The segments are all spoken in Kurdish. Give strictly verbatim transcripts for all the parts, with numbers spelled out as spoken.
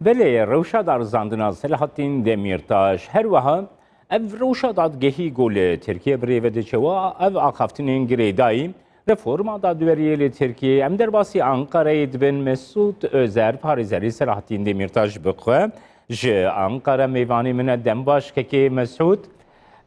Belê, rewşa darizandina Selahattîn Demîrtaş. Her wiha ev rewşa dadgehî ku li Tirkiye bi rê ve diçe, wa ev axaftinên girêdayî reforma dadweriyê li Tirkiye. Em derbasî Ankarayê dibin. Mesûd Özer, parêzerê Selahattîn Demîrtaş bi xwe ji Ankara mêvanê min e. Dem baş kekê Mesûd.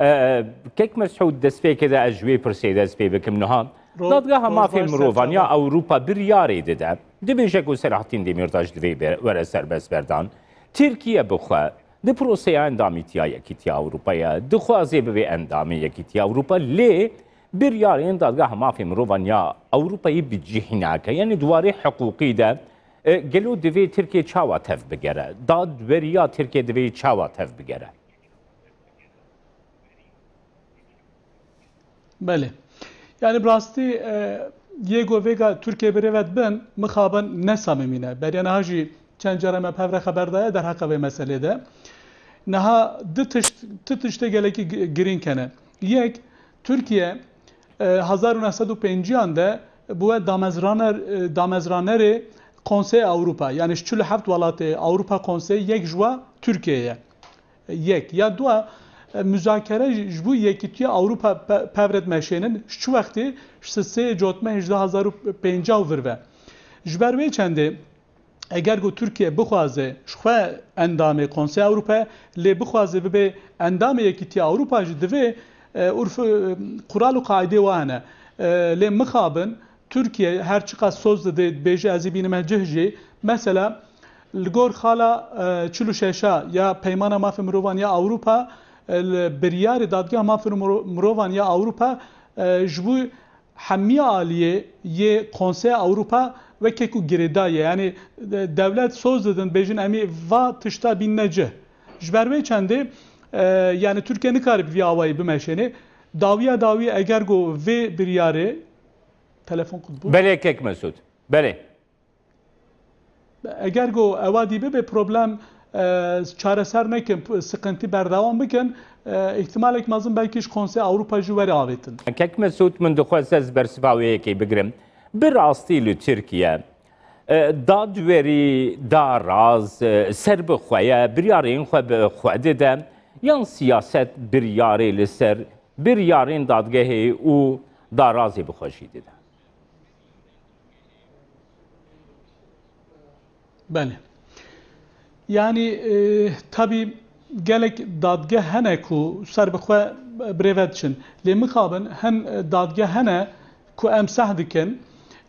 E, kek Mesûd, destpêkê de ez ji wê pirsê dest pê bikim niha. Ro-, Dadgeha Mafê Mirovan ya Ewropa biryarê dide. Dibêje ku Selahattîn Demîrtaş divê be-, were serbestberdan. Tirkiye bi xwe di proseya endamîtiya Yekîtiya Ewropa ye. Dixwaze bibe endamê Yekîtiya Ewropa, lê biryarên Dadgeha Mafê Mirovan ya Ewropayê bi cih nake. Yanî di warê hiqûqî de, e, gelo divê Tirkiye çawa tev bigere? Dadweriya Tirkiye divê çawa tev bigere? Belê. Yani bi rastî, e, yê ku vêga Tirkiye bi rê ve dibin, mixabin ne samimî ne. Beriya niha jî çend cara me bi hev re xeber daye derheqa vê meselê de. Niha du tişt, du tiştê gelekî gi-, girîng hene. Yek, Tirkiye, e, hezar û neh sed û pêncî an de bûye damezraner, e, damezranerê Konseya Ewropa. Yani ji çil û heft welatê Ewropa Konseyi yek ji wa Tirkiye ye. Yek. Ya dua, e, muzakere ji, ji bo Yekîtiya Ewropa pe-, pev re dimeşênin. Ji çi wextê? Ji sisê Cotmehê hejde hezar û pêncah û vir ve. Ji ber wê çendê, eger ku Tirkiye bixwaze ji xwe endamê Konseya Ewropa, lê bixwaze bibe endamê Yekîtiya Ewropa jî divê, e, urf, e, qural û qaîdê wa hene. E, lê mixabin, Tirkiye her çiqas soz dide, dibêje ez ê bînime cih jî. Mesela, li gor xala, e, çil û şeş a ya Peymana Mafê Mirovan ya Ewropa, e, li biryarê Dadgeha Mafê Miro-, Mirovan ya Ewropa, e, ji bo hemiya aliyê yê Konseya Ewropa weke ku girêdayî ye. Yanî, e, dewlet soz didin, bêjin em ê va tişta bînine cih. Ji ber wê çendê, e, yani Tirkiye nikare bi vî awayî bimeşêne. Dawiya dawî eger ku vê biryarê Telefon qut bû. Belê kek Mesûd. Belê. Eger ku ewa dî bibe problem, e, çareser nekin, p-, sıkıntı berdewam bikin, e, ihtimalek mezin belkî ji Konsey Ewropa jî were avêtin. Kek Mesûd, min dixwest ez bersiva wê yekê bigirim. Bi rastî li Tirkiye, e, dadwerî, daraz, e, ser bi xwe ye, biryarên xwe bi xwe dide, yan siyaset biryarê li ser biryarên dadgehê û darazê bi xwe jî dide? Belê. Yani, e, tabii gelek dadgeh hene ku ser bi xwe bi rê ve diçin. Lê mixabin hem dadgeh hene ku em seh dikin,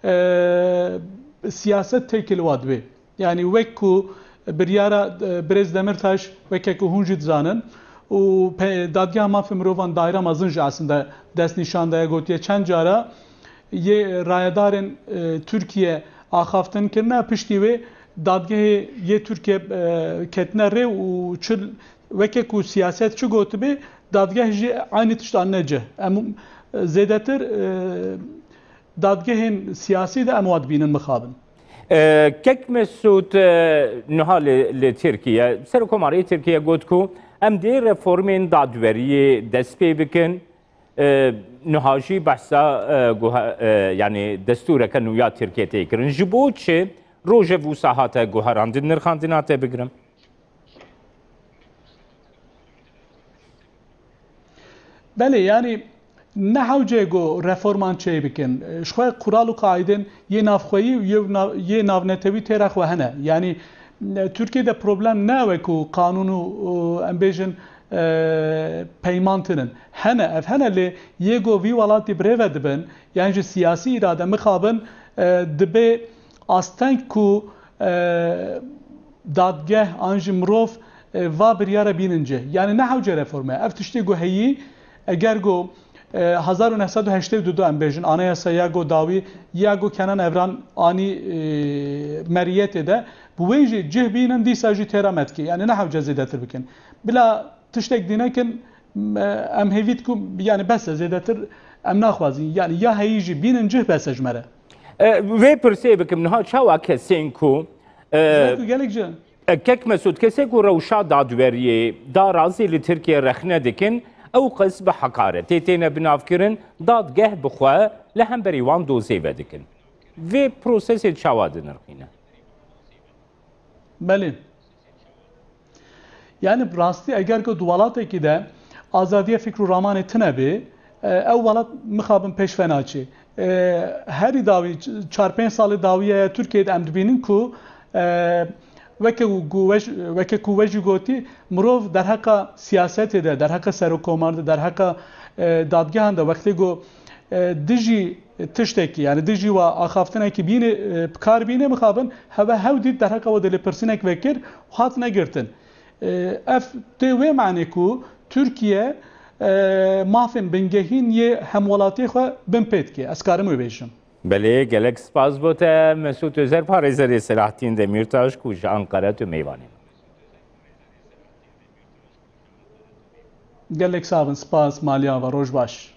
e, siyaset têkil wa dibê. Yani wek ku biryara, e, Birêz Demirtaş weke ku hûn jî dizanin û pe-, Dadgeha Mafê Mirovan Daîra Mezin jî aslında destnîşan daye, gotiye çend cara yê rayedarên, e, Tirkiye axaftin kirine, piştî wê dadgehê yê Tirkiye, e, ketine rê û çi weke ku siyaset çi gotibê, dadgeh jî aynî tişt anine cih. Em, e, zêdetir, e, dadgehên siyasî de em wa dibînin mixabin. E, Kek Mesûd, e, niha li, li Tirkiye, Serokkomarê Tirkiye got ku em dê reformên dadweriyê dest pê bikin. E, niha jî behsa, e, guha-, e, yani destûreke nû ya Tirkiye tê kirin. Ji bo çi rojev wisa hate guherandin, nirxandina te bigirim? Belê, yani ne hewce ku reforman çê bikin. Ji xwe qural û qaîdên yê navxweyî û yê nav-, yê navnetewî têra xwe hene. Yani, e, Tirkiye de problem ne ew e ku qanûn û, û em bêjin, e, peyman tinin. Hene, ev hene lê yê ku vî welatî bi rê ve dibin, yan jî siyasî îrade mixabin, e, dibê asteng ku, e, dadgeh an jî mirov, e, va biryara bînin cih. Yani ne hewce reforme. Ev tiştê ku heyî, eger ku, e, hezar û neh sed û heştê û du em bêjin, anayasa ya ku dawî, ya ku Kenan Evran anî, e, meriyetê de, bi wê jî cih bînin, dîsa jî têra me dike. Yani ne hewce zêdetir bikin. Bila tiştek dî nekin, em hêvî dikim, yani bes e, zêdetir em naxwazin. Yani ya heyî jî bînin cih bes e ji me re. E, vê pirsê bikim, niha çawa kesên ku, e, Ji ber ku gelek cih. E, Kek Mesûd, kesê ku rewşa dadweriyê, darazê li Tirkiye rexne dikin, ew qas bi heqaretê têne binavkirin, dadgeh bi xwe li hemberî wan dozê vedikin. Vê prosesê çawa dinirxîne? Belê. Yani bi rastî eger ku di welatekî de azadiya fikr û ramanê tune bê, e, ew welat mixabin pêş ve naçê. E, herî dawî ç-, çar pênc salê dawî ye Tirkiyeyê de em dibînin ku, e, weke ku we jî, weke ku we jî gotî, mirov derheqa siyasetê de, derheqa serokkomar de, derheqa, e, dadgehan de wextê ku, e, dijî tiştekî, yani dijî wa axaftinekî bîne, e, bi kar bîne mixabin, heve hew dît derheqa we de lêpirsînek vekir û hat negirtin. E, ev tê wê manê ku Tirkiye, e, mafên bingehîn yê hemwelatiyê xwe bin pê dike. Ez karim wê bêjim. Belê, gelek spas bo te Mesûd Özer, parêzerê Selahattin Demirtaş ku ji Ankara tu mêvanê. Gelek sax bin, spas, maliya ve, roj baş.